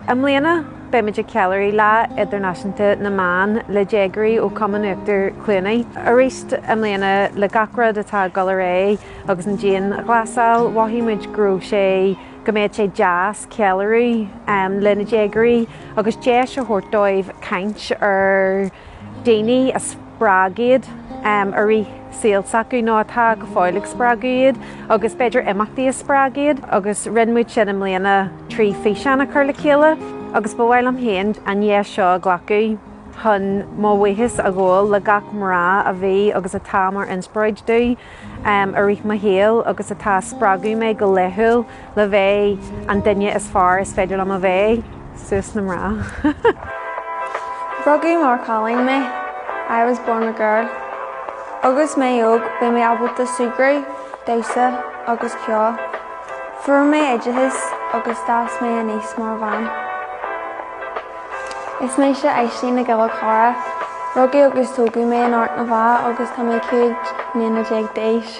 I mbliana, beimid ag ceiliúradh Lá Idirnáisiúnta na mBan le déagóirí ó Chumann Uachtar Chluanaí. Arís i mbliana, le gach rud atá ag dul ar aghaidh agus an dianghlasáil, mhothaigh muid go raibh sé, go mbeadh sé deas ceiliúradh le na déagóirí agus deis a thabhairt dóibh caint ar daoine a spreag iad i rith saol s'acu nó atá go fóill ag spreagadh iad agus b'fhéidir imeachtaí a spreag iad agus rinne muid sin i mbliana trí físeán a chur le chéile agus ba mhaith liom féin an deis seo a ghlacadh chun mo bhuíochas a ghabháil le gach mná a bhí agus atá mar inspioráid domh i rith mo shaoil agus atá ag spreagadh mé go laethúil le bheith an duine is fearr is féidir liom a bheith. Suas na mná. Rugadh mar chailín mé, I was born a girl. Agus mé óg bhí mé ábalta súgradh, damhsa agus ceol. Fuair mé oideachas agus d'fhás mé aníos mar bhean. Is mise Aisling Nic Giolla Chóire. Rugadh agus tógadh mé in Ard na bhFeá agus tá mé 15 mbliana d'aois.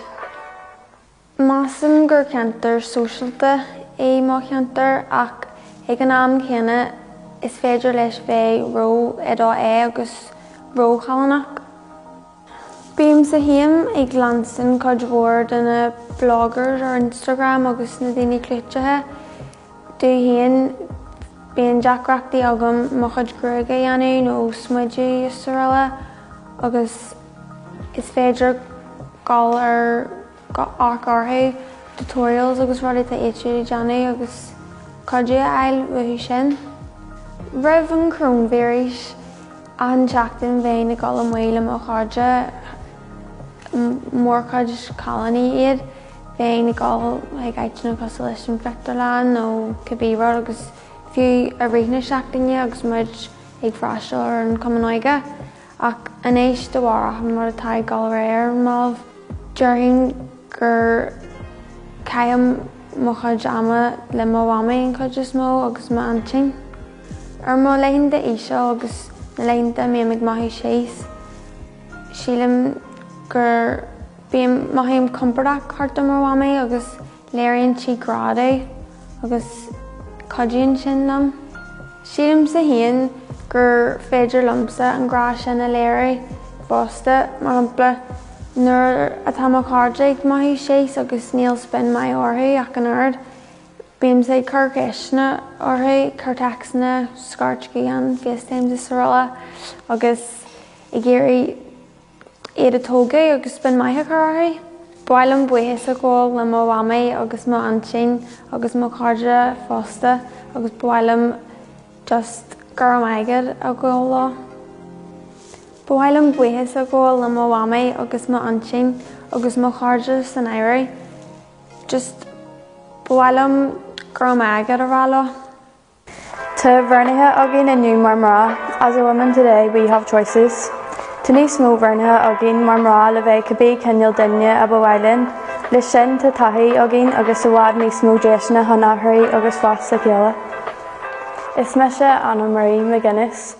Measaim gur ceantar sóisialta é mo cheantar ach ag an am céanna is féidir leis bheith ró 2A agus róchoilíneach. Bímse féin ag leanstan cuid mhór de na bloggers ar Instagram agus na daoine clúiteacha. Domh féin, bíonn deacrachtaí agam mo chuid gruaige a dhéanamh nó smideadh is araile agus is féidir dul ar amharc orthu, tutorials agus rudaí atá iad siúd ag déanamh agus cuidiú a fháil uathu sin. Roimh an choróinvíreas, achan seachtain bheinn ag dul amuigh le mo chairde, mórchuid cailíní iad, bheinn ag dul chuig áiteanna cosúil leis an phictiúrlann nó cibé rud agus fiú i rith na seachtaine agus muid ag freastal ar an Chumann Óige. Ach anois de bharr achan rud atá ag dul ar aghaidh ar an mallaibh, déarfainn gur caithim mo chuid ama le mo mhamaí an chuid is mó agus m'aintín. Ar mo laethanta íseal agus na laethanta a mbím ag mothú síos, sílim gur bím, mothaím compordach thart ar mo mhamaí agus Léiríonn sí grá domh agus cuidíonn sin liom. Sílimse féin gur féidir liomsa an grá sin a léiriú fosta, mar shampla nuair atá mo chairde ag mothú síos agus níl spion maith orthu ach an oiread, bímse ag cur ceisteanna orthu, cur téacsanna, scairt gutháin, FaceTimes is araile agus ag iarraidh iad a tógadh agus spion maith a chur orthu. Ba mhaith liom buíochas a ghabháil le mo mhamaí agus mo aintín agus mo chairde fosta agus ba mhaith liom just go raibh maith agat a ghabháil leo. Ba mhaith liom buíochas a ghabháil le mo mhamaí agus mo aintín agus mo chairde san áireamh. Just ba mhaith liom go raibh maith agat a rá leo. Tá roghnacha againn inniu mar mná. As a woman today we have choices. Tá níos mó roghnacha againn mar mná le bheith cibé cineál duine a ba mhaith linn. Leis sin tá taithí againn agus i bhfad níos mó deiseanna chun athrú agus fás le chéile. Is mise Anna Marie McGuinness.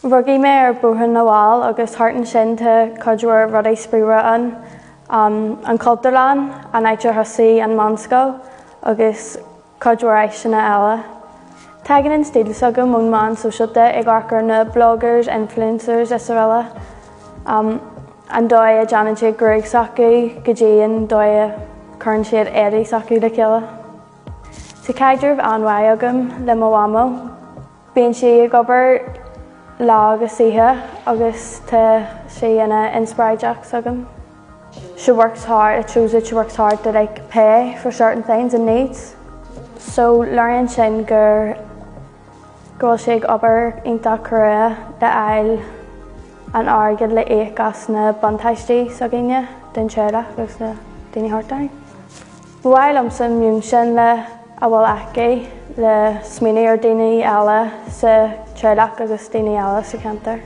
Rugadh mé ar Bhóthar na bhFál agus thart ansin tá cuid mhór rudaí spraíúla ann. An Chultúrlann, an áit ar thosaigh an mheánscoil agus cuid mhór áiseanna eile. Tagann an stíl s'agam ón meán sóisialta ag amharc ar na bloggers, influencers is araile. An dóigh a déanann siad gruaig s'acu go dtí an dóigh a cuireann siad éadaí s'acu le chéile. Tá caidreamh an-mhaith agam le mo mhamó. Bíonn sí ag obair lá agus oíche agus tá sí ina inspioráideach s'agam. She works hard, it shows that she works hard to like pay for certain things and needs. So léiríonn sin gur go bhfuil sí ag obair iontach crua le fháil an airgead le íoc as na buntáistí s'againne den teaghlach agus na daoine thart orainn. Ba mhaith liomsa an meon sin le a bhfuil aici le smaoineamh ar daoine eile sa teaghlach agus daoine eile sa cheantar.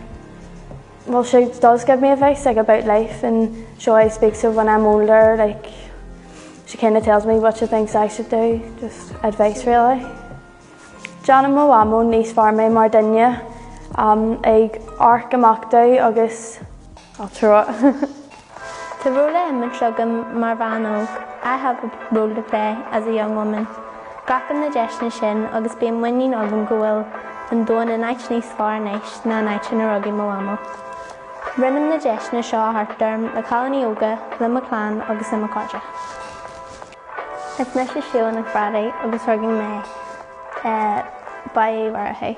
Well she does give me advice like about life and she always speaks of when I'm older like she kind of tells me what she thinks I should do, just advice really. Déanann mo mhamó níos fearr mé mar duine ag amharc amach domh agus I'll throw it. Tá ról le imirt agam mar bhean óg. I have a role to play as a young woman. Glacaim na deiseanna sin agus bíonn muinín agam go bhfuil an domhan in áit níos fearr anois ná an áit ina rugadh mo mhamó. Roinnim na deiseanna seo thart orm le cailíní óga, le mo chlann agus le mo chairde. Is mise Síle Nic Bhrádaigh agus rugadh mé i Baile Uí Mhurchú.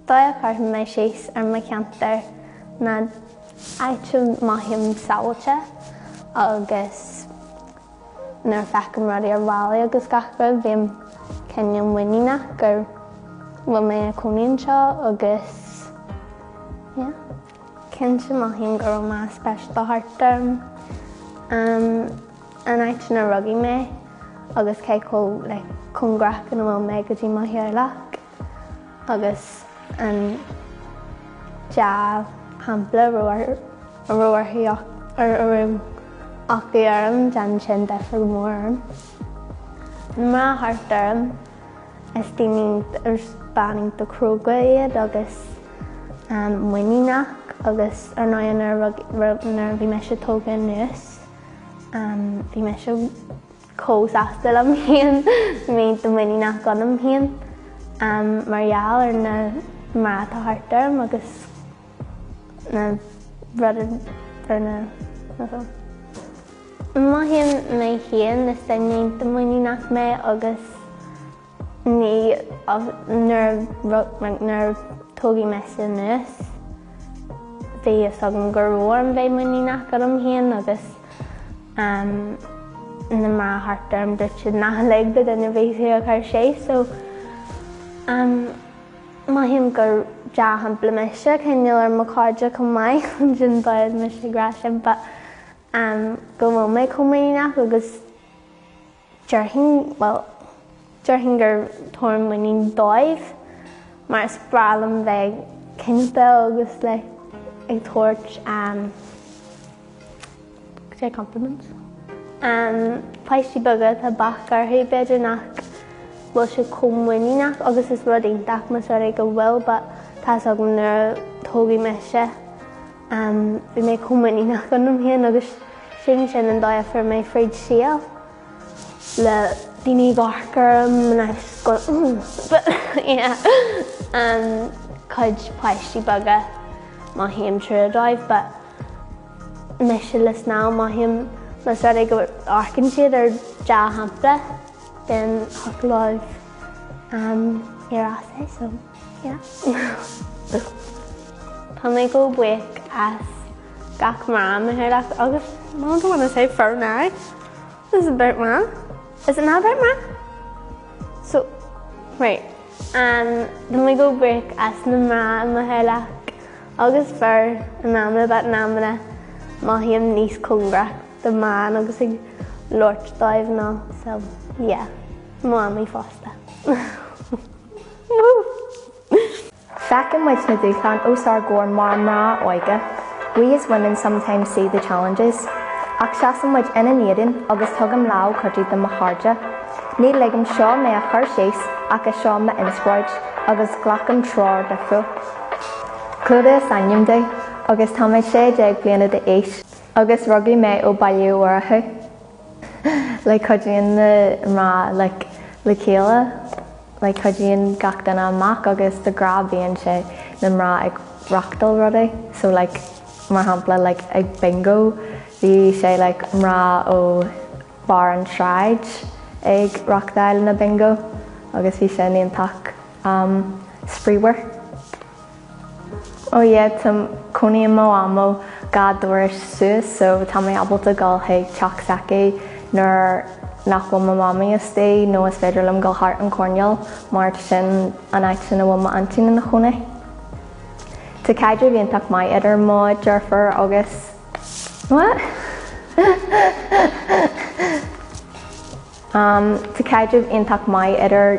Dóigh a chuirfinn mé síos ar mo cheantar ná áit a mothaím sábháilte agus nuair a feicim rudaí ar bhallaí agus gach rud bím cineál muiníneach go bhfuil mé i cónaí anseo agus yeah. Cinnte mothaím go raibh mná speisialta thart orm. An áit ina rugadh mé agus cé chomh like cóngarach ina bhfuil mé go dtí mo theaghlach. agus an dea-shampla a raibh orthu acu orm, déanann sin difear go mór orm. Na mná thart orm, is daoine, is bean iontach cróga iad agus muiníneach agus ar ndóigh nuair a bhí mise tógtha anuas, bhí mise chomh sásta liom féin, mé iontach muiníneach ionam féin mar gheall ar na mná atá thart orm agus na rudaí ar na Mothaím mé féin is duine iontach muiníneach mé agus ní nuair nuair a tógadh mise anuas bhí fhios agam go raibh orm bheith muiníneach ionam féin agus na mná thart orm dúirt siad nach lig do dhuine ar bith thú a chur síos so mothaím gur dea-shampla mise cineál ar mo chairde chomh maith sin dóigh mise ag rá sin but go bhfuil mé chomh muiníneach agus déarfainn, bhuel, déarfainn gur tabhairim muinín dóibh mar is breá liom bheith cinnte agus like ag tabhairt um say compliments. Um páistí beaga atá bac orthu b'fhéidir nach bhfuil siad chomh muiníneach agus is rud iontach más rud é go bhfuil but tá fhios agam nuair a tógadh mise Bhí mé chomh muiníneach ionam féin agus sin sin an dóigh a fuair mé fríd saol le daoine ag amharc orm and I was going ooh but yeah cuid páistí beaga mothaím trua dóibh but mise le snámh mothaím más rud é go amharcann siad ar dea-shampla then thiocfadh leo éirí as é so yeah. Tá mé chomh buíoch as gach mná i mo theaghlach agus I don't want to say fir now. This is about mná. Is it not about mná? So, right. Um, tá mé chomh buíoch as na mná i mo theaghlach agus fir in amanna but in amanna mothaím níos cóngarach do mban agus ag labhairt dóibh ná so yeah, mo mhamaí fosta. Woo! Feiceann muid na dúshláin os ár gcomhair mar mná óige. We as women sometimes see the challenges. Ach seasann muid ina n-éadan agus tugaim lámh cuidiú do mo chairde. Ní ligim seo mé a chur síos ach is seo m'inspioráid agus glacaim treoir difriúil. Clodagh is ainm domh agus tá mé 16 bliana d'aois agus rugadh mé ó Baile Uí Mhurchú. Like cuidíonn na mná like le chéile. Like cuidíonn gach duine amach agus de ghnáth bíonn sé na mná ag reachtáil rudaí so like mar shampla like ag bingo bhí sé like mná ó barr an tsráid ag reachtáil na bingo agus bhí sin iontach um spraoiúil. Oh yeah tá cónaíonn mo mhamó 2 doras suas so tá mé ábalta dul chuig teach s'aici nuair nach bhfuil mo mhamaí istigh nó is féidir liom dul thart an choirnéal mar sin an áit ina bhfuil m'aintín ina chónaí. Tá caidreamh iontach maith idir mo deirfiúr agus what? Tá caidreamh iontach maith idir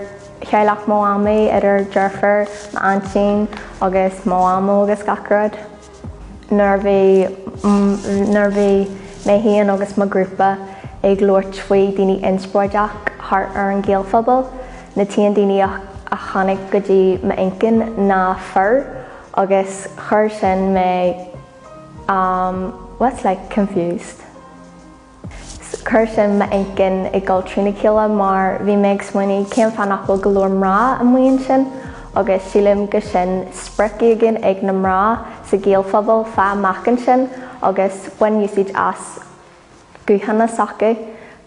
theaghlach mo mhamaí, idir deirfiúr, m'aintín agus mo mhamó agus gach rud. Nuair a bhí nuair a bhí mé féin agus mo ghrúpa ag labhairt faoi daoine inspioráideach thart ar an Ghaelphobal, na t-aon daoine a tháinig go dtí m'intinn ná fir agus chuir sin mé what's like confused? Chuir sin m'intinn ag dul trína chéile mar bhí mé ag smaoineamh cén fáth nach bhfuil go leor mná amuigh ansin agus sílim go sin sprioc éigin ag na mná sa Ghaelphobal fáil amach ansin agus bain úsáid as guthanna s'acu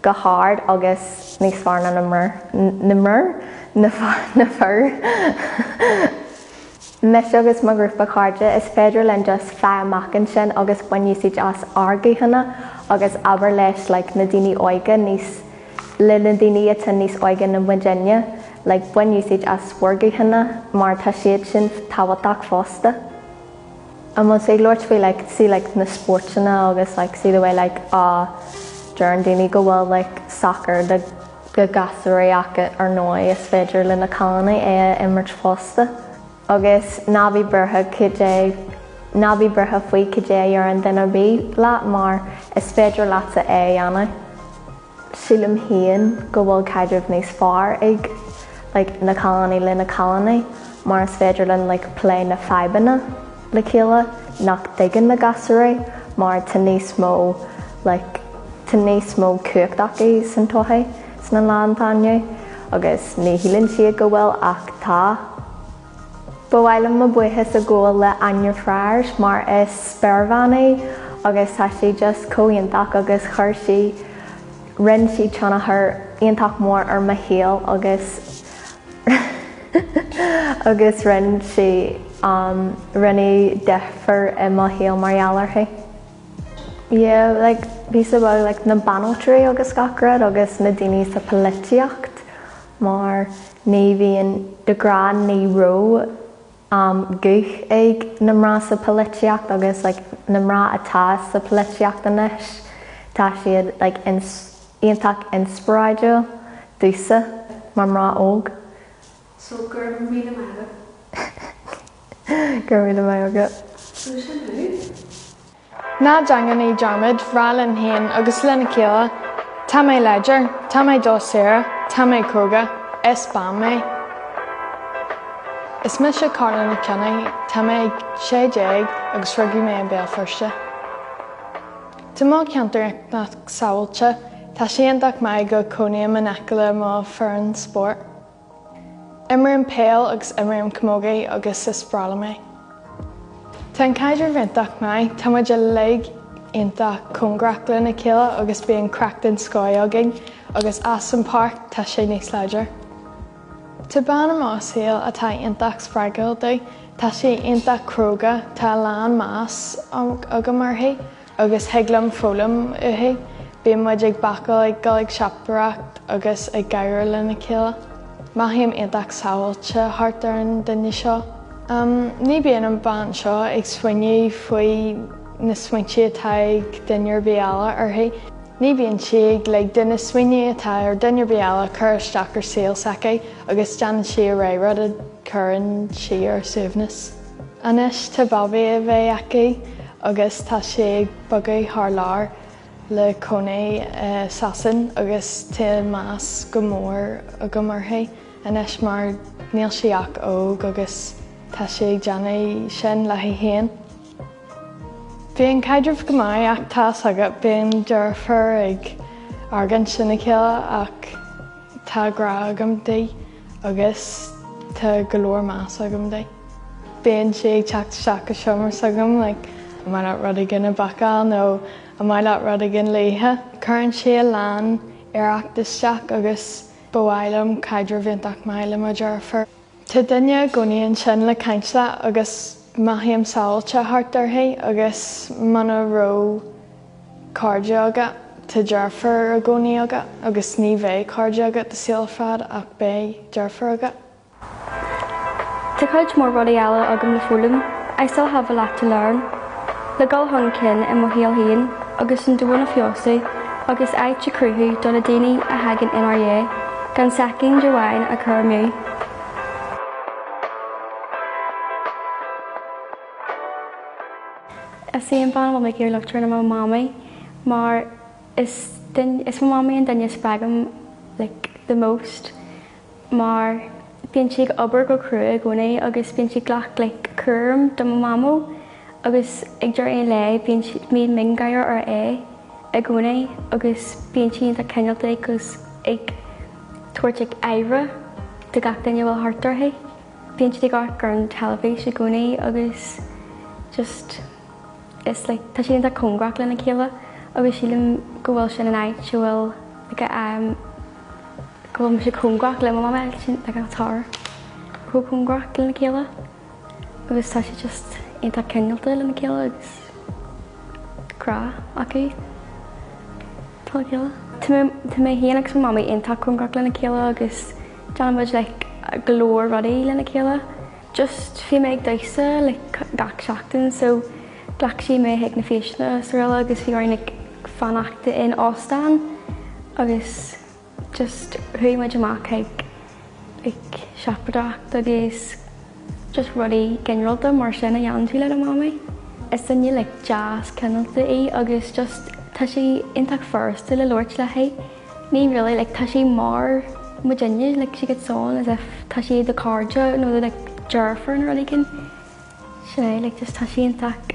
go hard agus níos fearr ná na mná, na fir. Mise agus mo ghrúpa cairde, is féidir linn just fáil amach ansin agus bain úsáid as ár guthanna agus abair leis like na daoine óige níos le na daoine atá níos óige na muidinne like bain úsáid as bhur guthanna mar tá siad sin tábhachtach fosta. An bhfuil tú ag labhairt faoi like see like na spóirteanna agus like see the way like ah deireann daoine go bhfuil like soccer do do ghasúraí ach ar ndóigh is féidir le na cailíní é a imirt fosta. Agus ná bí buartha cad é ná bí buartha faoi cad é a dheireann duine ar bith leat mar is féidir leatsa é a dhéanamh. Sílim féin go bhfuil caidreamh níos fearr ag like na cailíní le na cailíní mar is féidir linn like plé na fadhbanna le chéile nach dtuigeann na gasúraí mar tá níos mó like tá níos mó cumhacht acu san tsochaí sna lá atá inniu agus ní shíleann siad go bhfuil ach tá. Ba mhaith liom mo buíochas a ghabháil le Áine Friars mar is spéirbhean í agus tá sí just chomh iontach agus chuir sí, rinne sí tionchar iontach mór ar mo shaol agus agus rinne sí, rinneadh difear i mo shaol mar gheall uirthi. Yeah like píosa beag like na banaltraí agus gach rud agus na daoine sa polaitíocht mar ní bhíonn de ghnáth ní raibh um guth ag na mná sa polaitíocht agus like na mná atá sa polaitíocht anois tá siad like iontach inspioráidiúil domhsa mar mná óg. So go raibh míle maith agat. Go raibh míle maith agat. So sin thú. Ná déanaimid dearmad rá linn féin agus lena chéile, Tá mé láidir, tá mé do saor, tá mé cróga, is bean mé. Is mise Carla Nic Cionnaith, tá mé 16 agus rugadh mé i mBéal Feirste. Tá mo cheantar iontach sábháilte, tá sé iontach maith go cónaím in aice le mo foireann spóirt. Imrím peil agus imrím camogie agus is breá liom é. Tá an caidreamh iontach maith, tá muid uilig iontach cóngarach lena chéile agus bíonn craic den scoth againn agus as an páirc tá sé níos láidir. Tá bean i mo saol atá iontach spreagúil domh, tá sí iontach cróga, tá a lán meas agam uirthi. Agus thig liom foghlaim uaithi. Bíonn muid ag bácáil, ag dul ag siopadóireacht agus ag gáire lena chéile. Mothaím iontach sábháilte thart ar an duine seo. Ní bíonn an bean seo ag smaoineamh faoi na smaointe atá ag duine ar bith eile uirthi. Ní bhíonn sí ag lig di na smaointe atá ar duine ar bith eile cur isteach ar saol s'aici agus déanann sí a rogha rud a chuireann sí ar a suaimhneas. Anois tá babaí a bheith aici agus tá sí ag bogadh thar lear le cónaí i Sasain agus tá meas go mór agam uirthi anois mar níl sí ach óg agus tá sí ag déanamh sin léi féin. Bhí an caidreamh go maith ach tá's agat bíonn deirfiúr ag argóint lena chéile ach tá grá agam di. agus tá go leor meas agam di. Bíonn sí ag teacht isteach go seomra s'agam like an maith leat rud éigin a bhacáil nó an maith leat rud éigin le ithe. Cuireann sí a lán iarracht isteach agus ba mhaith liom caidreamh iontach maith le mo dheirfiúr. Tá duine i gcónaí ansin le caint leat agus mothaím sábháilte thart uirthi agus muna raibh cairde agat, tá deirfiúr i gcónaí agat agus ní bheidh cairde agat do saol ar fad ach beidh deirfiúr agat. Tá cuid mhór rudaí eile agam le foghlaim, I still have a lot to learn, le dul chun cinn i mo shaol féin agus an domhan a feabhsú agus áit a chruthú do na daoine a thagann inár dhiaidh, gan soicind amháin a chur amú. Is í an bhean a bhfuil mé ag iarraidh labhairt faoi ná mo mhamaí mar is duine is mo mhamaí an duine a spreagaim like the most mar bíonn sí ag obair go crua i gcónaí agus bíonn sí ag glacadh like cúram do mo mhamó agus ag deireadh an lae bíonn sí bíonn miongháire ar a aghaidh. i gcónaí agus bíonn sí iontach cineálta agus ag tabhairt like aire do gach duine a bhfuil thart uirthi. Bíonn siad ag amharc ar an teilifís i gcónaí agus just is like tá siad iontach cóngarach lena chéile agus sílim go bhfuil sin an áit a bhfuil like um go bhfuil mise cóngarach le mo mhamaí sin like an tá chomh cóngarach lena chéile agus tá siad just iontach cineálta lena chéile agus grá acu dá chéile. Tá mé féin agus mo mhamaí iontach cóngarach lena chéile agus déanann muid like go leor rudaí lena chéile. Just bhí mé ag damhsa like gach seachtain so ghlac sí mé chuig na féiseanna is araile agus bhí orainn like fanacht in óstán agus just chuaigh muid amach chuig like siopadóireacht agus just rudaí ginearálta mar sin a dhéanann tú le do mhamaí. Is duine like deas cineálta í agus just tá sé iontach furasta le labhairt léi. Ní really like tá sí mar muidinne like she gets on as if tá sí do cairde nó do like deirfiúr nó rud éigin. Sin é like just tá sí iontach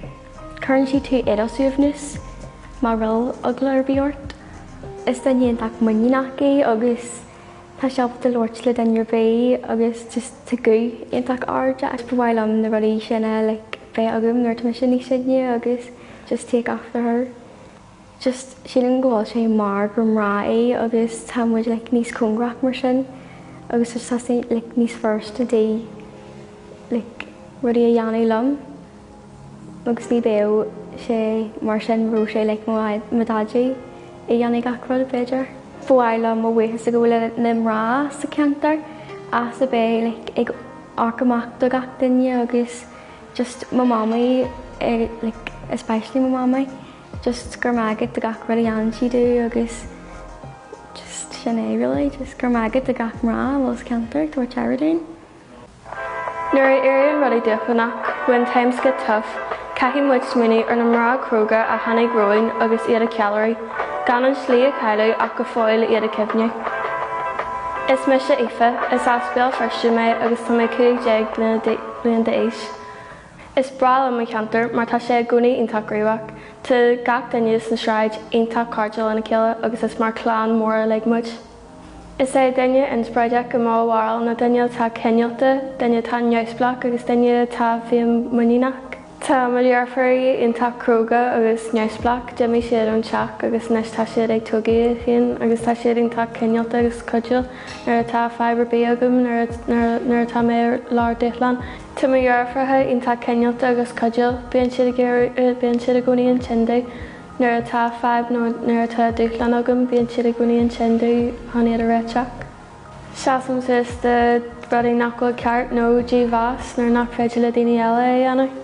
cuireann sí tú i do shuaimhneas má bhfuil eagla ar bith ort. Is duine iontach muiníneach í agus tá sí ábalta labhairt le duine ar bith agus just tá guth iontach ard aici. Ba mhaith liom na rudaí sin a like bheith agam nuair atá mise níos sine agus just take after her. Just sílim go bhfuil sé mar gur mná í agus tá muid like níos cóngarach mar sin agus tá sé like níos furasta di like rudaí a dhéanamh liom agus ní bheadh sé mar sin raibh sé like mo mo daidí a dhéanamh gach rud b'fhéidir. Ba mhaith liom mo bhuíochas a ghabháil le na mná sa cheantar as a bheith like ag amharc amach do gach duine agus just mo mamaí like especially mo mamaí. Just go raibh maith agat do gach rud a dhéanann sí domh agus just sin é really, just go raibh maith agat do gach mná a bhfuil sa cheantar ag tabhairt aire dúinn. Nuair a éiríonn rudaí dúshlánach, when times get tough, caithfidh muid smaoineamh ar na mná cróga a tháinig romhainn agus iad a cheiliúradh, gan an slí a chailleadh ach go fóill iad a chuimhniú. Is mise Aoife, is as Béal Feirste mé agus tá mé 15 bliain d'aois. Is breá liom mo cheantar mar tá sé i gcónaí iontach gníomhach. Tá gach duine sna sráid iontach cairdiúil lena chéile agus is mar clann mór uilig muid. Is é duine inspioráideach i mo bharúil ná duine atá cineálta, duine atá neamhspleách agus duine atá féinmhuiníneach. Tá mo dheirfiúirí iontach cróga agus neamhspleách, d'imigh siad ón teach agus anois tá siad ag tógáil iad féin agus tá siad iontach cineálta agus cuidiúil nuair atá fadhb ar bith agam nuair atá mé i lár dúshlán. Tá mo dheirfiúracha iontach cineálta agus cuidiúil, bíonn siad ag iarraidh, bíonn siad i gcónaí ansin domh nuair atá fadhb nó nuair atá dúshlán agam, bíonn siad i gcónaí ansin domh chun iad a réiteach. Seasaim suas do rudaí nach bhfuil ceart nó dímheas nuair nach féidir le daoine eile é a dhéanamh.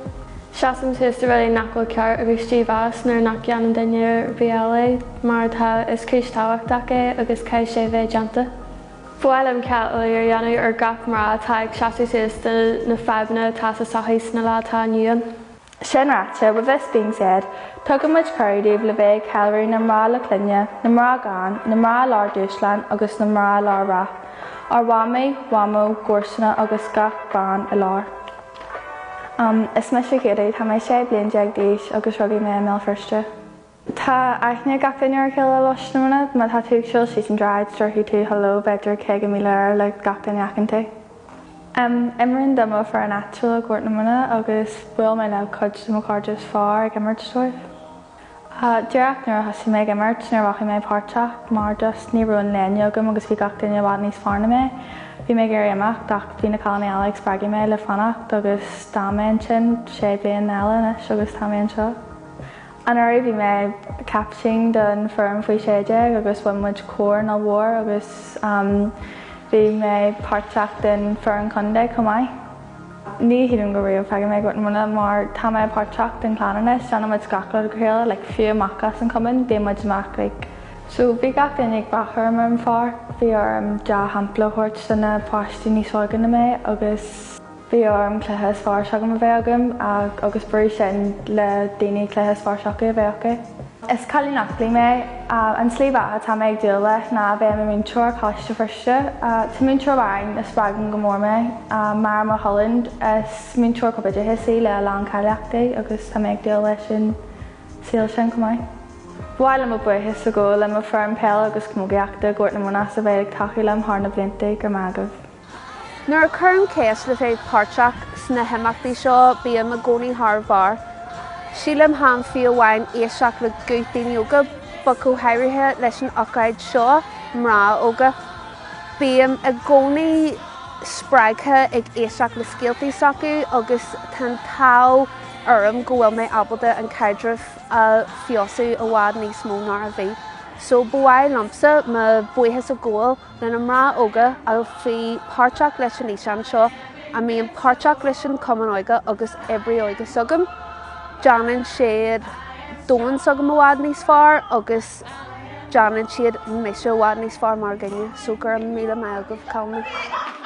Seasaim suas do rudaí nach bhfuil ceart agus dímheas nuair nach dhéanann duine ar bith eile é mar tá, is cúis tábhachtach é agus caithfidh sé bheith déanta. Ba mhaith liom ceiliúradh a dhéanamh ar gach mná atá ag seasamh suas do na fadhbanna atá sa sochaí sna lá atá inniu ann. Sin ráite, with this being said, tugann muid cuireadh daoibh le bheith ag ceiliúradh na mná le clainne, na mná gan, na mná i lár dúshlán agus na mná i lár rath. Ár mhamaí, mhamó, gcomharsana agus gach bean i lár. Is mise Katie, tá mé 16 bliain d'aois agus rugadh mé i mBéal Feirste. Tá aithne ag gach duine ar a chéile i Lóiste na Móna. Má tá tú ag siúl síos an tsráid, déarfaidh tú hello b'fhéidir 50,000 uair le gach duine a fheiceann tú. Imrím do mo foireann áitiúil i Gort na Móna agus bhuail mé le cuid de mo chairde is fearr ag imirt dóibh. Díreach nuair a thosaigh mé ag imirt, níor mhothaigh mé páirteach mar just ní raibh an léine agam agus bhí gach duine i bhfad níos fearr na mé. Bhí mé ag iarraidh imeacht ach bhí na cailíní eile ag spreagadh mé le fanacht agus d'fhan mé ansin sé bliain eile anois agus tá mé anseo. Anuraidh bhí mé captaen don foireann faoi 16 agus bhain muid corn ollmhór agus bhí mé páirteach den foireann contae chomh maith. Ní shílim go riamh fágfaidh mé Gort na Móna mar tá mé páirteach den chlann anois, déanann muid gach rud le chéile like fiú amach as an cumann bíonn muid amach like. So bhí gach duine ag brath orm ar an pháirc, bhí orm dea-shampla a thabhairt do na páistí níos óige na mé agus. Bhí orm cluiche is fearr s'agam a bheith agam agus brú sin le daoine cluiche is fearr s'acu a bheith acu. Is cailín aclaí mé. An slí bheatha atá mé ag dúil leis ná a bheith i mo mhúinteoir Coláiste Feirste. Tá múinteoir amháin a spreagann go mór mé, Máire Mulholland. Is múinteoir corpoideachais í le a lán cáilíochtaí agus tá mé ag dúil leis an saol sin chomh maith. Ba mhaith liom mo buíochas a ghabháil le mo foireann peile agus camógaíochta Gort na Móna as a bheith ag tacú liom thar na blianta, go raibh maith agaibh. Nuair a cuirim ceist le bheith páirteach sna himeachtaí seo bím i gcónaí thar barr. Sílim tháim fiú amháin éisteacht le guth daoine óga, but go háirithe leis an ócáid seo, mná óga. Bím i gcónaí spreagtha ag éisteacht le scéaltaí s'acu agus tá an t-ádh orm go bhfuil mé ábalta an caidreamh a feabhsú i bhfad níos mó ná a bhí. So ba mhaith liomsa mo buíochas a ghabháil le na mná óga a bhí páirteach leis an fhíseán seo, a mbíonn páirteach leis an Cumann Óige agus oibrí óige s'agam. Déanann siad domhan s'agam i bhfad níos fearr agus déanann siad mise i bhfad níos fearr mar dhuine. So go raibh míle maith agaibh, cailíní.